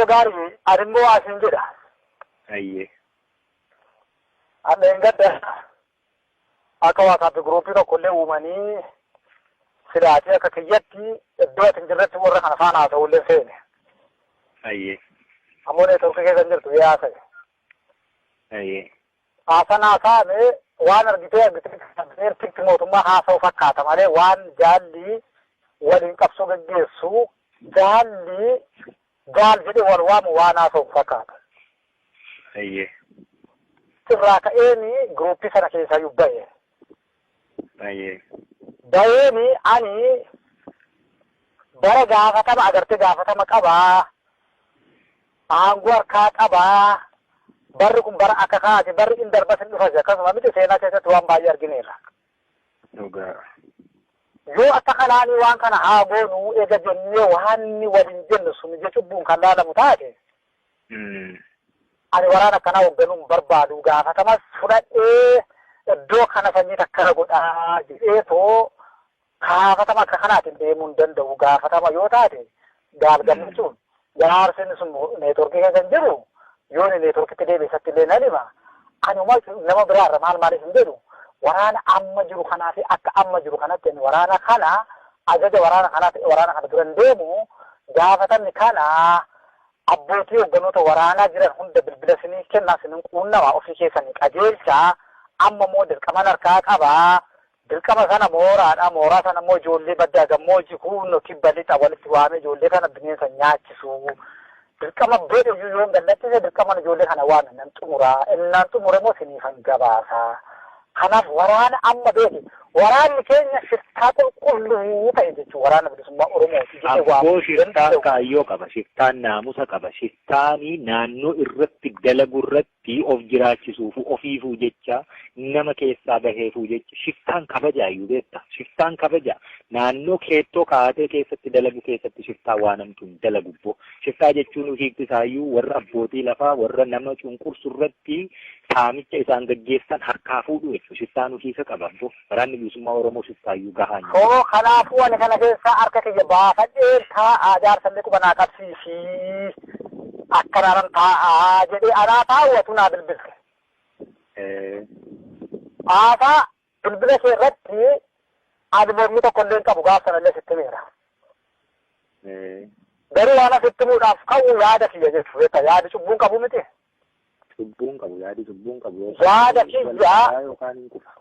Gaarii ani immoo asiin jedha. Ayyee. Anneen gadda akka WhatsApp groupii tokkollee uumanii silaatii akka kiyyatti iddoo ati hin jirretti warra kana faana haasa'ullee feene. Ayyee. Ammoo networkii keessa hin jirtu yaasa'e. Ayyee. Haasan haasa'ame waan argitee argitee tikti mootummaa haasa'u fakkaata malee waan jaalli waliin qabsoo geggeessu jaalli jaal jedhee wal waamu waan haasa'u fakkaata. Ayyee. Irraa ka'eeni groupii sana keessaa ba'e. Ayyee. Ba'eeni ani bara gaafatama agartee gaafatama qabaa. Aangoo harkaa qabaa. Barri kun bara akka kaati barri in darbas hin dhufas akkasuma miti seenaa keessatti waan baay'ee argineerra. Dhugaa. Yoo akka kanaanii waan kana haa goonuu eega jennee waan inni waliin jennu sun ija cubbuun kan laalamu taate ani waraana akkanaa hoogganuu hin barbaadu gaafatamas fudhadhee iddoo kana sanyii takkana godhaa jedhee too gaafatama akka kanaatiin deemuu hin danda'u gaafatama yoo taate gaal gammachuun jaarsin sun networkii keessa hin jiru yoo inni networkitti deebi'e illee nan hima ani nama biraarra maal maaliif hin jedhu waraana amma jiru kanaa fi akka amma jiru kanatti ani waraana kana ajaja waraana kanaa waraana kana dura hin deemu gaafatamni kana abbootii hoogganoota waraanaa jiran hunda bilbila isinii kennaa isinin quunnama ofii keessanii qajeelchaa amma immoo dirqaman harkaa qabaa dirqama sana mooraadha mooraa sana immoo ijoollee baddaa gammoojii kuunno kibba lixa walitti waamee ijoollee kana bineensa nyaachisu dirqama bedhe iyyuu yoon gallattise dirqaman ijoollee kana waame nan xumuraa innaan xumure immoo isiniifan gabaasaa kanaaf waraana amma beeki waraanni keenya shiftaa qulqulluu ta'e jechuun waraana bilisummaa Oromooti jedhee Abboo waamuu shiftaan danda'u. kaayyoo qaba. Shiftaan naamusa qaba. Shiftaanii naannoo irratti dalagu irratti of jiraachisuufu ofiifuu jecha nama keessaa baheefuu jecha shiftaan kabajaa iyyuu beekta. Shiftaan kabaja. Naannoo keettoo kaa'atee keessatti dalagu keessatti shiftaa waan hamtuu hin dalagu bbo. Shiftaa jechuun hiikti isaayyuu warra abbootii lafaa warra nama cunqursu irratti saamicha isaan gaggeessan harkaa fuudhu jechuudha. Shiftaan hiika qaba abbo. Waraanni bilisummaa Oromoo shiftaayyuu gahaa hin jiru. Hoo kanaafuu ani kana keessa harka kiyya baafadhee taa'aa jaarsallee quba naa qabsiisii akkanaanan taa'aa jedhee anaa taa'u naa bilbilte. Haasaa bilbila kee irratti ani mormii tokko illee hin qabu gaaf sanallee sitti himeera. Garuu waan asitti himuudhaaf ka'u yaada kiyya jechuudha. Yaadi cubbuun qabu miti. Cubbuun qabu yaadi cubbuun qabu Yaada kiyya yookaan hin kufa.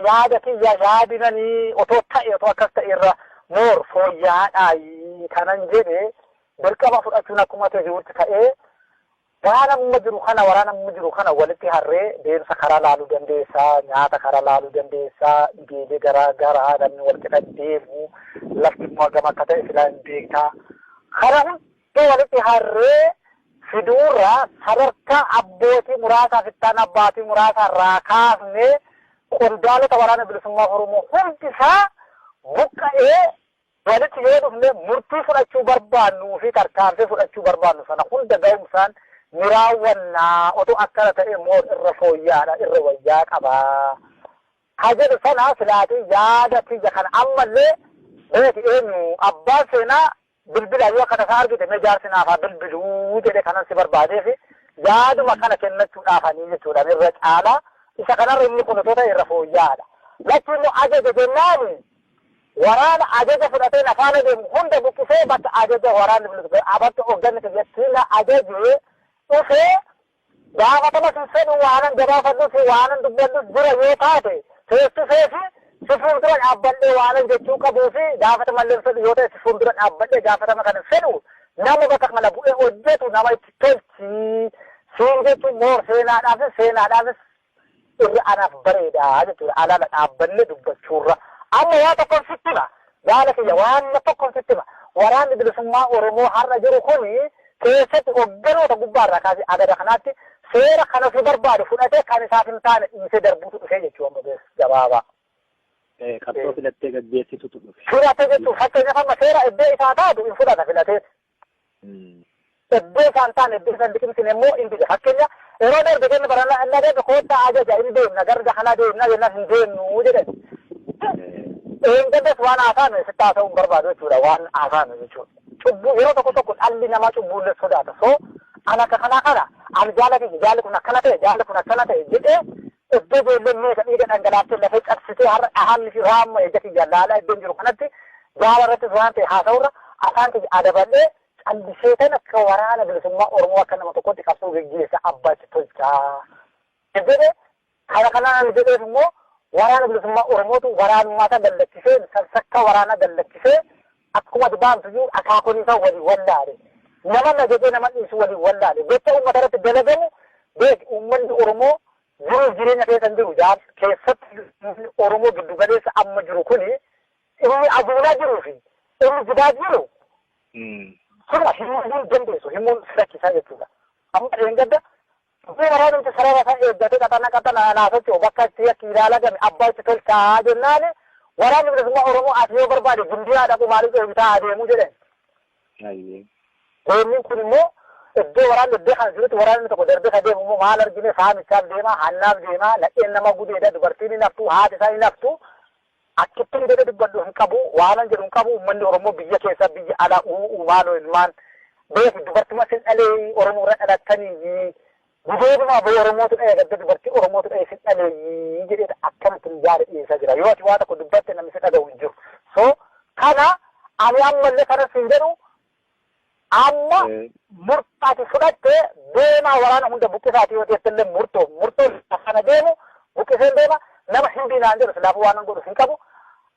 Yaada kiyya yaadinanii otoo ta'e otoo akkas ta'e irra moor fooyya'aadhaayi kanan jedhe dirqama fudhachuun akkuma ta'e jirutti ta'ee waan amma jiru kana waraana amma jiru kana walitti harree deemsa karaa laaluu dandeessaa nyaata karaa laaluu dandeessaa dhibeelee garaa garaa namni wal qixa deemu lafti immoo hagam akka ta'e silaa hin beektaa kana hunda walitti harree fiduurra sadarkaa abbootii muraasaa fittaan abbaatii muraasaa irraa kaasnee qondaalota waraana bilisummaa Oromoo hundi isaa buqqa'ee walitti yoo dhufne murtii fudhachuu barbaannuu fi tarkaanfii fudhachuu barbaannu sana hunda ga'umsaan ni raawwannaa otoo akkana ta'e immoo irra fooyya'aadha irra wayyaa qabaa. Ka jedhu sana silaatii yaada kiyya kana ammallee beeki eenyu abbaan seenaa bilbila yoo akka tasaa argite mee jaarsi naaf haa bilbiluu jedhe kanan si barbaadee fi yaaduma kana kennachuudhaafanii jechuudha irra caalaa isa kanarra inni kun otoo ta'e irra fooyya'aadha. Lakki immoo ajaja jennaani waraana ajaja fudhatee lafaana deemu hunda buqqisee bakka ajaja waraanni bilisummaa bakka hoogganni kiyyatti na ajaje dhufee gaafatama sin fedhu waanan gabaafadhus waanan dubbadhus jira yoo taate face to face si fuuldura dhaabbadhee waanan jechuu qabuu fi gaafatama illee fedhu yoo ta'e si fuuldura dhaabbadhee gaafatama kana fedhu nama bakka kana bu'ee hojjetu nama itti tolchi siin jechuun moor seenaadhaafis seenaadhaafis irra anaaf bareeda jechuudha alaala dhaabbannee dubbachuurra amma waa tokkon sitti hima jaala kiyya waan tokkon sitti hima waraanni bilisummaa Oromoo har'a jiru kuni keessatti hogganoota gubbaarraa kaasee agada kanaatti seera kan ofii barbaadu fudhatee kan isaaf hin taane dhiisee darbuutu dhufee jechuu amma bees gabaabaa. Qabsoo filattee gaggeessitutu dhufe. Filate jechuun fakkeenyaaf amma seera iddoo isaa taatu hin fudhata filatee. Iddoo isaan taane iddoo isaan liqimsine immoo hin dida. Fakkeenya yeroo darbe kenna barana inni darbe koottaa ajaja hin deemna gara kanaa deemna jennaan hin deemnu jedhan. Eengaddas waan haasa'ame sitti haasa'uu hin barbaadu jechuudha waan haasa'ame jechuudha. Cubbuu yeroo tokko tokko dhalli namaa cubbuullee sodaata. So an akka kanaa kana ani jaala kiyya, jaalli kun akkana ta'e, jaalli kun akkana ta'e jedhee iddoo ijoolleen meeqa dhiiga dhangalaaftee lafee cabsitee har'a dhahamni fi raamma ija kiyya laalaa iddoon jiru kanatti jaala irrattis waan ta'e haasa'urra afaan kiyya adabadhee callisee tan akka Waraana Bilisummaa Oromoo akka nama tokkotti qabsoo geggeessa abbaatti tolchaa jedhe. Kana kanaan ani jedheef immoo Waraana Bilisummaa Oromootu waraanummaa isaa gad lakkisee, sansakkaa waraanaa gad lakkisee, akkuma ati baantu iyyuu akaakoon isaa walii wallaale. Nama ajajee nama dhiisu walii wallaale. Gocha uummata irratti dalagamu beeki, uummanni Oromoo jiruuf jireenya keessa hin jiru. Jaal keessatti uummanni Oromoo giddu galeessa amma jiru kuni inni aduulaa jiruu fi inni jibaa jiru sirna himuu hin dandeessu, himuun si rakkisaa jechuudha. Amma dheengadda Dubbii waraanumti sarara isaa eeggatee qaxana qaxana anaa socho'u bakka itti yakki ilaalagame abbaa itti tolchaa jennaani Waraanni Bilisummaa Oromoo ati yoo barbaade Gindii haa dhaqu, maaliif dhoowwitaa haa deemuu jedhan. Deemmiin kun immoo iddoo waraanni iddoo kana jirutti waraanni tokko darbee ka deemu immoo maal argine, saamichaaf deema, hannaaf deema, nadheen nama gudeeda, dubartiin hin haftu, haati isaa hin haftu. Akkittin jedhe dubbadhu hin qabu, waanan jedhu hin qabu, uummanni Oromoo biyya keessa biyya alaa u'uu maaloo ilmaan beeki dubartuma sin dhaleeyi Oromoo irra dhalattaniiyyi gudeeduma aboo Oromootu dhaye gadda dubartii Oromootu dhaye sin dhaleeyyi jedheeta akkanatti yaada dhiyeessaa jira. Yoo ati waa tokko dubbatte namni si dhaga'u hin jiru. So kana ani ammallee kanan siin jedhu, amma murtoo ati fudhatte deemaa waraana hunda buqqisaati yoo jettellee murtoo murtoo kana deemu buqqiseen deema, nama hin naan jedhu silaafuu waan godhu hin qabu.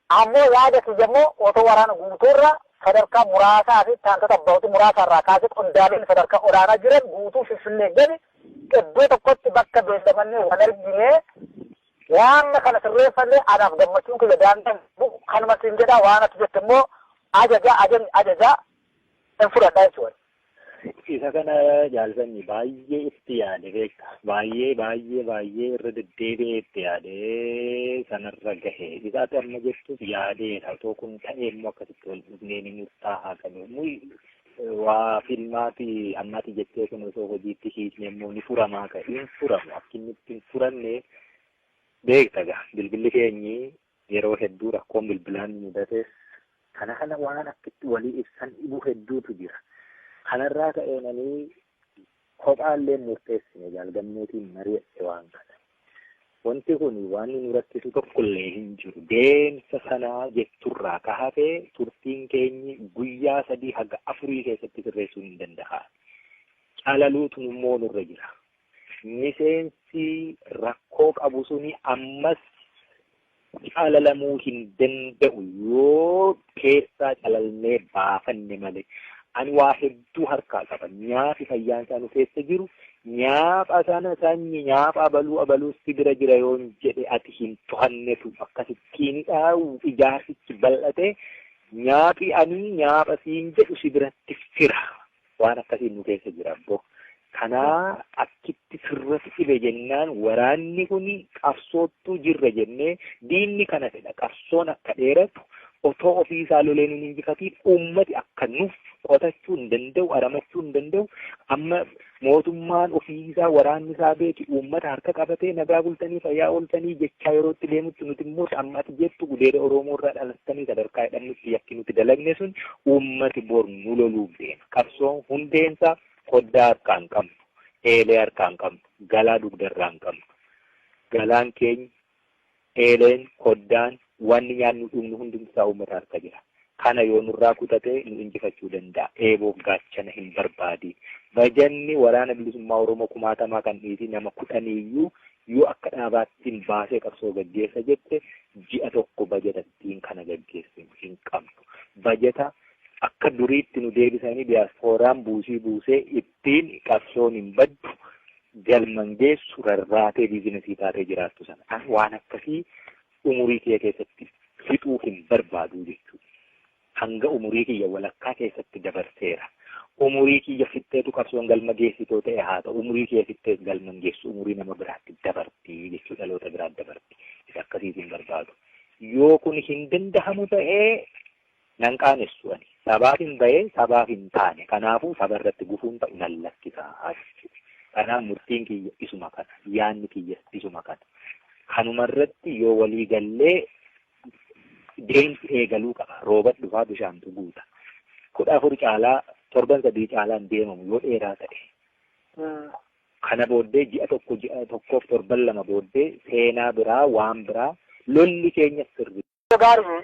Ammoo yaada kiyya immoo otoo waraana guutuurra sadarkaa muraasaa fi taantota abbootii muraasaa irraa kaasee qondaalonni sadarkaa olaanaa jiran guutuu Finfinnee gadi iddoo tokkotti bakka beellamannee wal arginee waan kana sirreeffannee anaaf gammachuun kiyya daangaa kanuma siin jedhaa. Waan ati jette immoo ajaja, ajajni ajajaa hin fudhadhaa jechuudha. Isa kana jaalsanni baay'ee itti yaade beekta. Baay'ee baay'ee baay'ee irra deddeebi'ee itti yaade sanarra gahe. Isa ati amma jettus yaadeera. Otoo kun ta'ee immoo akkasitti wal dhufnee ni murtaa'a kan waa filmaati ammati jettee kun osoo hojiitti hiikne immoo ni furamaa ka hin furamu. Akki inni itti hin furamne beekta gaa, bilbilli keenyi yeroo hedduu rakkoon bilbilaan mudates kana kana waan akkitti walii ibsan dhibu hedduutu jira. Kanarraa ka'eenanii kophaallee murteessine, jaalgammeetiin mari'adhe waan kana. Wanti kun waan nu rakkisu tokkollee hin jiru. Deemsa sanaa jetturraa ka hafee turtiin keenyi guyyaa 3 haga 4 keessatti sirreessuu hin danda'a. Calaluutu immoo nurra jira. Miseensi rakkoo qabu suni ammas calalamuu hin danda'u yoo keessaa calalnee baafanne malee. Ani waa hedduu harkaa qaba. Nyaafi fayyaan isaa nu keessa jiru. Nyaapha sana sanyi nyaapha abaluu abaluu si bira jira yoon jedhe ati hin to'annetu akkasittiinidha, ijaarsichi bal'ate nyaaphi ani nyaapha siin jedhu si biratti fira. Waan akkasiin nu keessa jira abbo. Kanaa akkitti sirratti dhibe jennaan waraanni kun qabsoottuu jirra jennee diinni kana fedha, qabsoon akka dheeratu, otoo ofiisaa lolee nun injifatiin uummati akka nuuf qotachuu hin danda'u, aramachuu hin danda'u. Amma mootummaan ofiisaa waraanni isaa beeki uummata harka qabatee nagaa bultanii fayyaa ooltanii jechaa yeroo itti deemutti nuti immoo amma ati jettu gudeeda Oromoo irraa dhalattanii sadarkaa jedhamnutti yakki nuti dalagne sun uummati bor nu loluuf deema. Qabsoon hundeensaa koddaa harkaa hin qabnu, eelee harkaa hin qabnu, galaa dugdarraa hin qabnu. Galaan keenya, eeleen, koddaan, wanni nyaannu dhugnu hundumti isaa uummata harka jira. Kana yoo nurraa kutatee nu injifachuu danda'a. Eeboof gaachana hin barbaadi. Bajanni Waraana Bilisummaa Oromoo kumaatamaa kan dhiisii nama kudhaniiyyuu yoo akka dhaabaattiin baasee qabsoo gaggeessa jette ji'a tokko bajatattiin kana gaggeessinu hin qabnu. Bajata akka duriitti nu deebisanii diyaaspooraan buusii buusee ittiin qabsoon hin baddu, galman geessu, rarraatee biizinasii taatee jiraattu sana. Waan akkasii umurii kiyya keessatti fixuu hin barbaadu jechuudha. Hanga umurii kiyya walakkaa keessatti dabarseera. Umurii kiyya fixxeetu qabsoon galma geessitoo ta'e haa ta'u, umurii kiyya fixxees galma hin geessu, umurii nama biraatti dabarti jechuudha, dhaloota biraatti dabarti. Isa akkasiis hin barbaadu. Yoo kun hin dandahamu ta'ee nan qaanessu ani. Sabaaf hin bahee sabaaf hin taane. Kanaafuu saba irratti gufuun ta'u nan lakkisaa jechuudha. Kanaaf murtiin kiyya isuma kana. Yaanni kiyya isuma kana. Kanuma irratti yoo walii gallee deemsi eegaluu qaba. Rooba dhufaa bishaantu guuta. 14 caalaa, torban 3 caalaan deemamu yoo dheeraa ta'e. Kana booddee ji'a 1, ji'a 1f torban 2 booddee seenaa biraa, waan biraa, lolli keenya sirri. Gaarii.